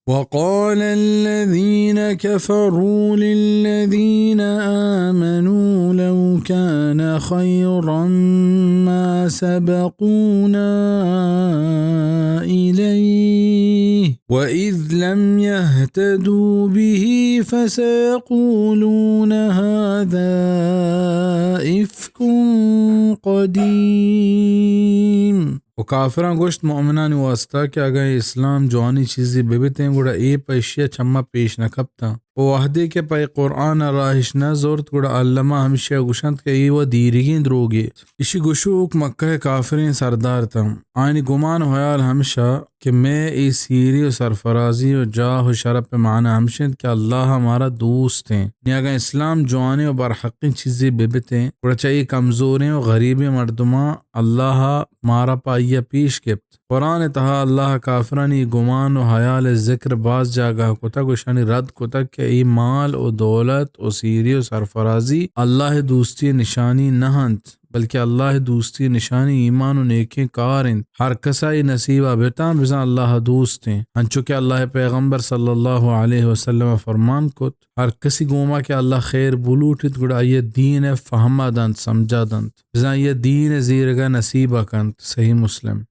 وقال الذين كفروا للذين آمنوا لو كان خيرا ما سبقونا إليه وإذ لم يهتدوا به فسيقولون هذا إفك قديم. و کافراں گوشت مؤمنانی واسطہ کہ اگاں اے اسلام جوانیں چیزے ببتیں، گڑا اے پہ اشی ء چماں پیش نہ کپتاں۔ و وہدے کہ پہ قرآن ء راہش نہ زرت، گڑا الما ہمشی ء گوشنت کہ اے و دیریگیں دروگے۔ اشی گوشوک مکہ ء کافریں سردار تاں۔ آیانی گمان و حیال ہمشا کہ مئے اے سیری و سرفرازی و جاہ و شرپ ء معنی ہمش انت کہ اللہ ء مارا دوست انت۔ نی اگاں اسلام جوانیں و برحقیں چیزے ببتیں، گڑا چہ اے کمزوریں و غریبیں مردماں اللہ ء مارا پہ آئی ء پیش گپت۔ قرآن ء تہا اللہ ء کافرانی گمان و حیال ء ذکر باز جاگہ کتگ و اشانی رد کتگ کہ اے مال و دولت و سیری و سرفرازی اللہ ء دوستی ء نشانی نہ انت، بلکہ اللہ ء دوستی ء نشانی ایمان و نیکیں کار انت۔ ہر کس ء اے نصیب ء بتاں، بزاں اللہ ء دوست انت۔ انچو کہ اللہ ء پیغمبر صلی اللہ علیہ وسلم ء فرمان کت، ہر کسی گوما کہ اللہ خیر بلوٹیت، گڑا آئی ء دین ء فہم ء دنت، سمجھ ء دنت۔ بزاں آئی ء دین ء زیرگ ء نصیب ء کنت۔ صحیح مسلم۔